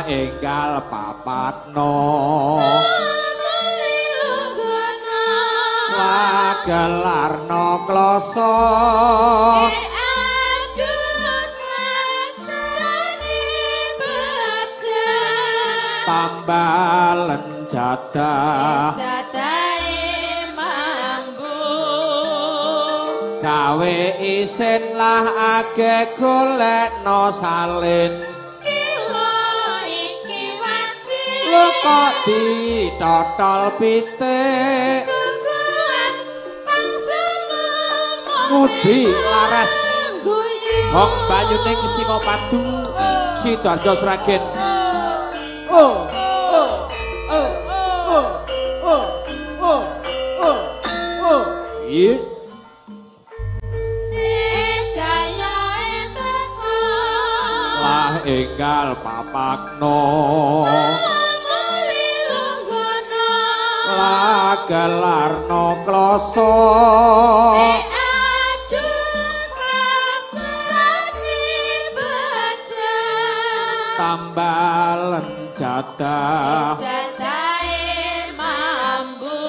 Enggal papatno lagelarno kloso tambalen jadah jadahe mambu gawe isin lah age golekno salin kok ditotol pitik sungguhan pangsumo ngudi laras hong banyuning Singopadu Sidoarjo Sragen. Oh oh oh oh oh oh oh oh iya lah enggal papakno lagelarno kloso tambalen jadah jadahe mambu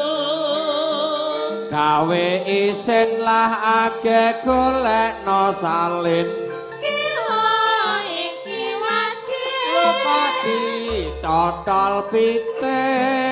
gawe isin lah age golekno salin kilo iki wajib kok ditotol pitik.